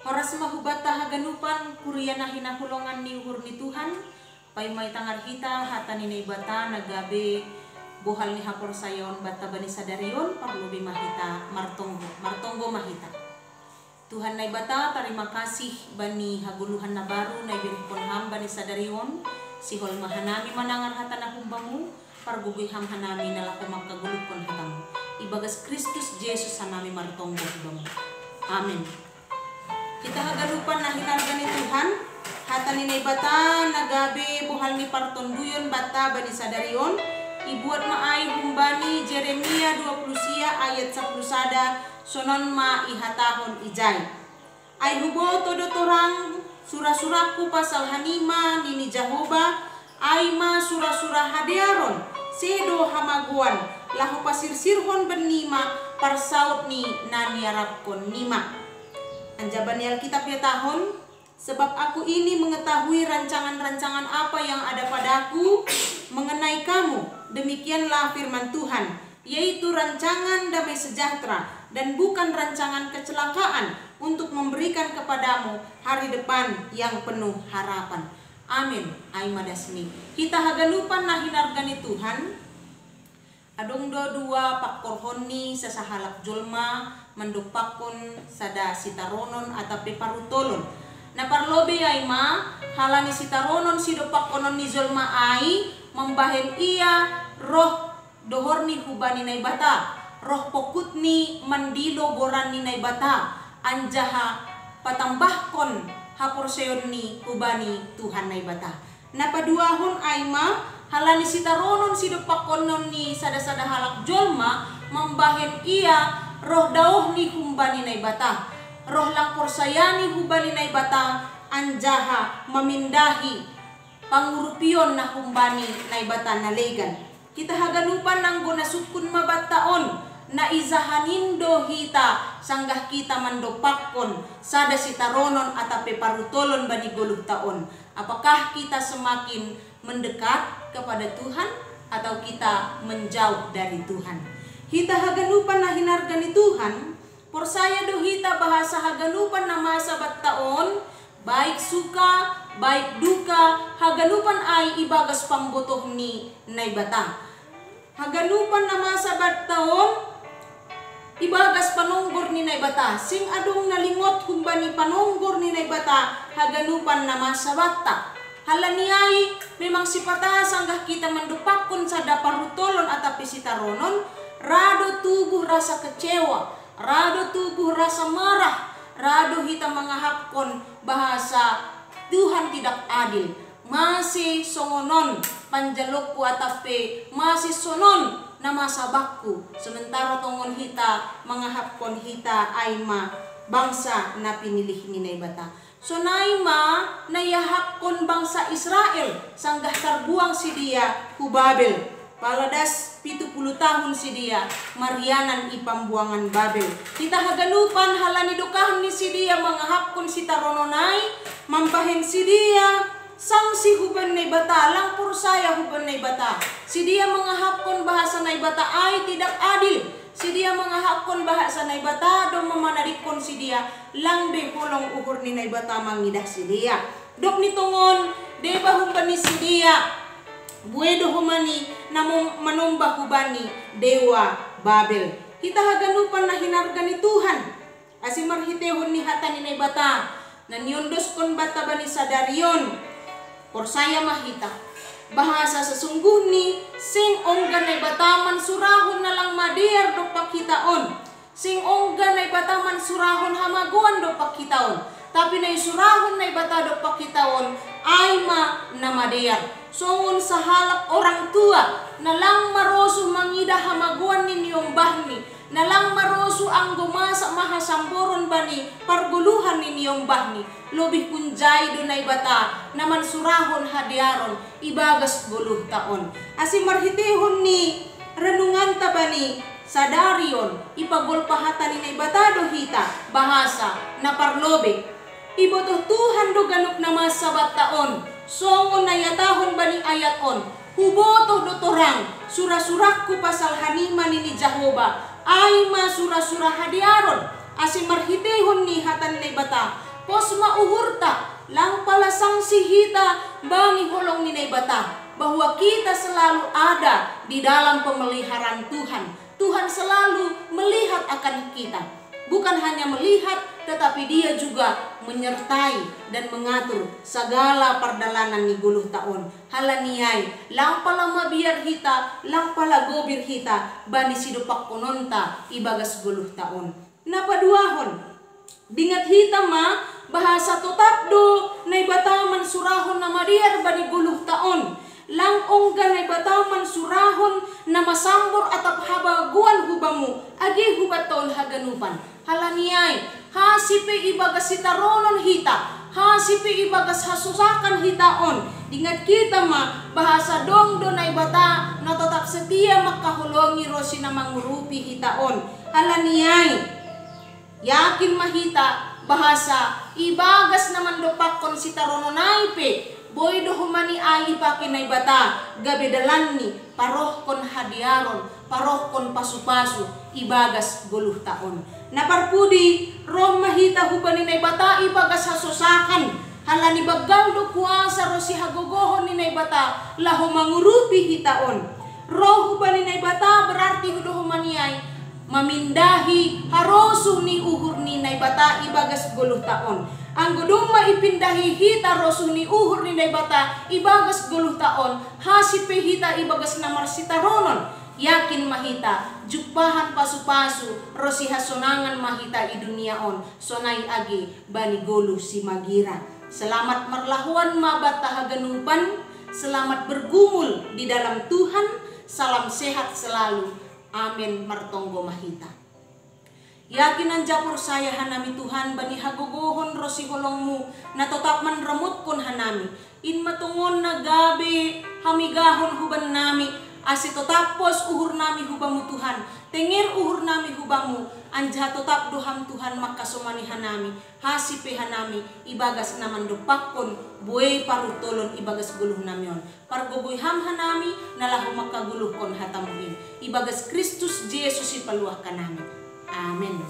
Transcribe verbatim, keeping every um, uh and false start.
Horas ma hubata haganupan kuria na hinaholongan ni uhur ni Tuhan. Paima itangar hita hata ni Naibata na gabe bohal ni haporsayaon bata bani sadarion, parlobi ma hita martonggo, martonggo ma hita. Tuhan Naibata, tarima kasih bani hagoluhan na baru na iberehkon Ham bani sadarion. Sihol ma hanami manangar hata na humbamu, pargogoi Ham hanami na laho mangkagoluhkon hatamu. Ibagas Kristus Jesus hanami martonggo hubamu. Amin. Hita haganupan na hinarga ni Tuhan, hata ni Naibata na gabe bohal ni partonduyon bata bani sadarion, ibuat ma ai humbani Jeremia dua puluh sia ayat sapuluh sada, sonon ma ihatahon ijai. Ai huboto do torang sura-surangku pasal hanima nini Jahoba, ai ma sura-sura hadearon, sedo hamagoan, laho pasirsirhon bennima parsaut ni na niarapkon nima. Anjaha bani Alkitab ihatahon, sebab aku ini mengetahui rancangan-rancangan apa yang ada padaku mengenai kamu, demikianlah firman Tuhan, yaitu rancangan damai sejahtera dan bukan rancangan kecelakaan, untuk memberikan kepadamu hari depan yang penuh harapan. Amin. Ai ma dasni. Hita haganupan na hinarga ni Tuhan. Adong do dua pangkorhon ni sasahalak jolma mandompakkon sada sitaronon atap pe parutolon. Na parlobei ai ma, halani sitaronon sidompakkonon ni jolma ai, mambahen ia roh dohor ni hubani Naibata, roh pongkut ni mandilo goran ni Naibata, anjaha patambahkon haporsayaon ni hubani Tuhan Naibata. Na paduahon ai ma, halani sitaronon sidompakkonon ni sada-sada halak jolma mambahen ia roh daoh ni humbani Naibata, roh lang porsaya ni hubani Naibata, anjaha mamindahi pangurupion na humbani Naibata na legan. Hita haganupan anggo na sungkun ma banta on, na ijahanin do hita sanggah kita mandompakkon sada sitaronon atap pe parutolon bani goluhta on. Apakah kita semakin mendekat kepada Tuhan atau kita menjauh dari Tuhan? Hita haganupan na hinarga ni Tuhan, porsaya do hita bahasa haganupan na masa banta on, baik suka, baik duka, haganupan ai ibagas pambotoh ni Naibata. Haganupan na masa banta on ibagas panonggor ni Naibata, sing adong na lingot humbani panonggor ni Naibata haganupan na masa banta. Halani ai, memang sipata sanggah kita mandompakkon sada parutolon atap pe sitaronon, ra do tubuh rasa kecewa, ra do tubuh rasa marah, ra do hita mangahapkon bahasa Tuhan tidak adil. Mase songon on panjalokku atap pe mase sonon na masa bakku, sementara tongon hita mangahapkon hita ai ma bangsa na pinilih ni Naibata. Sonai ma na iahapkon bangsa Israel sanggah tarbuang sidea hu Babel. Pala das pitu puluh tahun sidea marianan i pambuangan Babel. Hita haganupan halani dokahon ni sidea mangahapkon sitaronon ai, mambahen sidea sangsi huban Naibata, lang porsaya huban Naibata. Sidea mangahapkon bahasa Naibata ai tidak adil. Sidea mangahapkon bahasa Naibata domma manadingkon sidea, lang be holong uhur ni Naibata mangidah sidea. Dok ni tongon, deba humbani sidea buei do homani na mom-, manomba hubani dewa Babel. Hita haganupan na hinarga ni Tuhan. Ase marhiteihon ni hata ni Naibata na niondoskon banta bani sadari on, porsaya ma hita bahasa sesungguhni seng ongga Naibata mansurahon na lang madear dompak hita on. Seng ongga Naibata mansurahon hamagoan dompak hita on, tapi na isurahon Naibata dompak hita on ai ma na madear. Songon sahalak orang tua na lang marosuh mangidah hamagoan ni niombahni, na lang marosuh anggo masa ma hasamboron bani pargoluhan ni niombahni, lobih hunjai do Naibata na mansurahon hadearon ibagas goluhta on. Ase marhiteihon ni renunganta bani sadari on, ipagolpa hata ni Naibata do hita, bahasa na parlobei. Ibotoh Tuhan do ganup na masa banta on, songon na ihatahon bani ayat on, hubotoh do torang sura-surangku pasal hanima nini Jahoba, ai ma sura-sura hadearon, ase marhiteihon ni hata ni Naibata, Pos ma uhurta, lang pala sangsi hita bani holong ni Naibata, bahwa kita selalu ada di dalam pemeliharaan Tuhan. Tuhan selalu melihat akan kita. Bukan hanya melihat, tetapi Dia juga menyertai dan mengatur segala pardalanan ni goluhta on. Halani ai, lang pala mabiar hita, lang pala gobir hita bani sidopakkononta ibagas goluhta on. Na paduahon, dingat hita ma bahasa totap do Naibata mansurahon na madear bani goluhta on. Lang ongga Naibata mansurahon na masambor atap habagoan hu bamu, age hubanta on haganupan. Halani ai, hasi pe ibagas sitaronon hita, hasi pe ibagas hasosakan hita on, dingat hita ma bahasa dong do Naibata na totap setia mangkaholongi ronsi na mangurupi hita on. Halani ai, yakin ma hita bahasa ibagas na mandompakkon sitaronon ai pe, boi do homa ni ai ipake Naibata gabe dalanni parohkon hadearon, parohkon pasupasu ibagas goluhta on. Na parpudi, ro ma hita hubani Naibata ibagas hasosakan, halani banggal do kuasa ronsi hagogohon ni Naibata laho mangurupi hita on. Ro hubani Naibata berarti hu do homa ni ai mamindahi harosuh ni uhur ni Naibata ibagas goluhta on. Anggo domma ipindahi hita rosuh ni uhur ni Naibata ibagas goluhta on, hasi pe hita ibagas na marsitaronon. Yakin ma hita, jumpahan pasupasu ronsi hasonangan ma hita i dunia on, sonai age bani goluh simagira. Selamat marlahoan ma banta haganupan, selamat bergumul di dalam Tuhan, salam sehat selalu. Amen. Martonggo ma hita. Yakin anjaha porsaya hanami Tuhan bani hagogohon ronsi holongmu na totap manramotkon hanami. In ma tongon na gabe hamigahon hubannami, ase totap pos uhurnami hu bamu Tuhan, tenger uhurnami hu bamu, anjaha totap do Ham Tuhan mangkasomani hanami, hasi pe hanami ibagas na mandompakkon buei paruntolon ibagas goluhnami on. Pargogoi Ham hanami na laho mangkagoluhkon hatamu in. Ibagas Kristus Jesus sipaluah hanami. Amen.